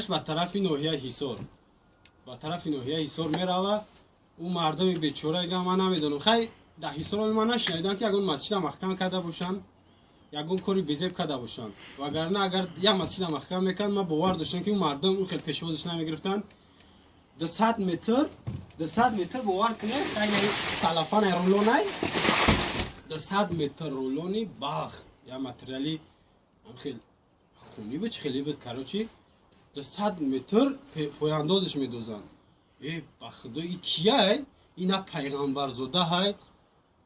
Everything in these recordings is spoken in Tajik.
Гузашт ба тарафи ноҳияи Ҳисор, ба тарафи ноҳияи Ҳисор мерава. Ӯ мардуми бечора га, ман намедонам, хай, дар Ҳисор ман нашунидам, ки ягон масҷида маҳкам карда бошанд, ягон кори безеб карда бошанд. Вагарна агар як масҷида маҳкам мекард, ман бовар доштам, ки ӯ мардум ӯ хел пешвозиш намегирифтанд. 200 метр, 200 метр, бовар кунед, хай, салафанай, рулонай, 200 метр рулони Балх, я материали хел хунӣ буд, чи хеле буд, короче, 200 метр пояндозиш медозанд. Э, ба худо, и кияй? И на пайғамбарзода ҳай,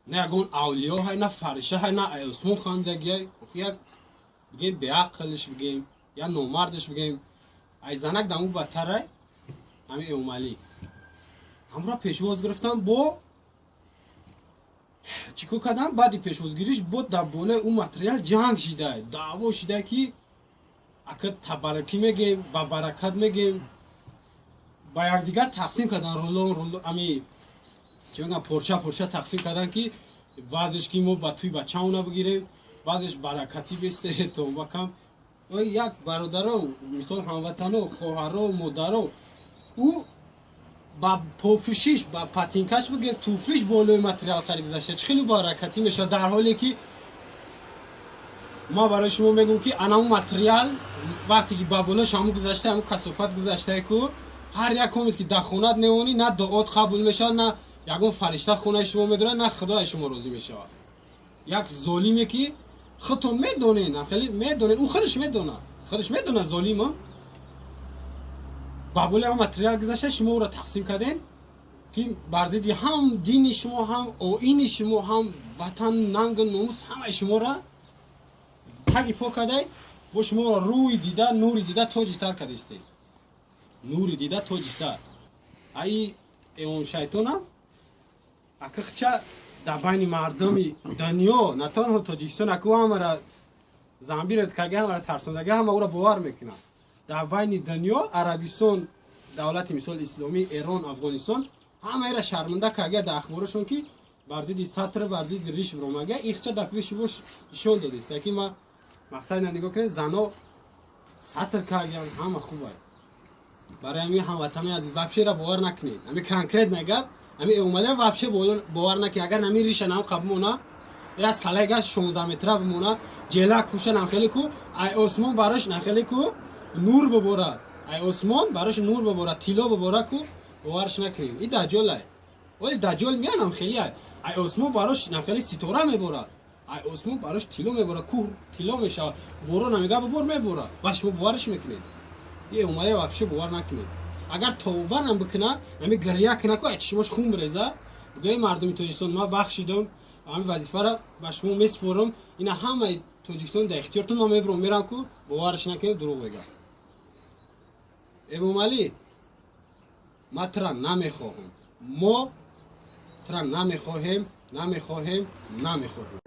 на ягон авлиё ҳай, на фариша ҳай, на осмон хандагиай. Як бигем, беақлиш бигем, я номардиш бигем, ай занак даму бадтарай. Ҳами Эмомалӣ ҳамро пешвоз гирифтан, бо чӣ кор кардам? Баъди пешвозгириш бо дар болои ӯ материал ҷанг шида, даъво шида, ки ака табаракӣ мегем, ба баракат мегем, ба якдигар тақсим кардан рулон, рулон, ами чӣ мегӯям, порча порча тақсим кардан, ки баъзеш ки мо ба тӯи бачаона бигирем, баъзеш баракатӣ бесе тобакам. Як бародаро, мисол, ҳамватано, хоҳаро, модаро, ӯ ба попӯшиш, ба патинкаш бигем, туфлиш болои материал хари гузашта, чӣ хеле баракатӣ мешавад? Дар ҳоле ки ма барои шумо мегӯм, ки анаму материал вақте ки ба болош ҳаму гузашта, ҳаму касофат гузаштае ку, ҳар як комет ки дар хонат мемонӣ, на дуот қабул мешавад, на ягон фаришта хонаи шумо медорад, на худои шумо розӣ мешавад. Як золиме, ки худтон медонед, хеле медонед, ӯ худаш медонад, худаш медонад, золима ба болои ҳам материал гузашта, шумо ӯро тақсим кардем, ки бар зидди ҳам дини шумо, ҳам оини шумо, ҳам ватан, нангу номус, ҳамаи шуморо таги по кардай, бо шуморо рӯи дида, нури дида, тоҷи сар кардистед, нури дида, тоҷи сар. Аи эмом шайтонам акихча дар байни мардуми дунё, на танҳо Тоҷикистон, аку ҳамара замбират карга, ҳамара тарсондага, ҳама ӯро бовар мекунад. Дар байни дунё, Арабистон, давлати мисол исломӣ, Эрон, Афғонистон, ҳамаеро шарманда карга дар ахборошон, ки бар зидди сатр, бар зидди риш биромага, ихча дар пеши бош нишон додест, ки ма мақсад ина нигоҳ кунед, зано сатр кардиян, ҳама хубай. Барои ҳамин, ҳамватанои азиз, вообще ра бовар накунед. Ҳами конкретно гап, ҳами Эмомалӣ вообще бовар накунед. Агар нами риша нам қабмона, я салайга 16 метра бимона, ҷелак пӯша, намхеле ку, ай осмон барош нахеле ку нур бибора, ай осмон барош нур бибора, тилло бибора ку, боварш накунем. И даҷолай, оли даҷол меянам хеле, ай осмон барош нахеле ситора мебора, ай осмон барош тилло мебора, кӯҳ тилло мешавад, борона мега бибор, мебора, ва шумо боварш мекунед. И Эмомалӣ вообще бовар накунед. Агар тобанам бикуна, ами гиря куна ку, ай чишмош хун биреза, бигӯи: «Мардуми Тоҷикистон, ман бахшидам, ҳамин вазифаро ба шумо месупорам, ина ҳамаи Тоҷикистон дар ихтиёртон, ман мебурам, мерам» ку, боварш накунед, дурӯғ мега. Эмомалӣ, ман тура намехоҳам, мо тура намехоҳем, намехоҳем, намехоҳем.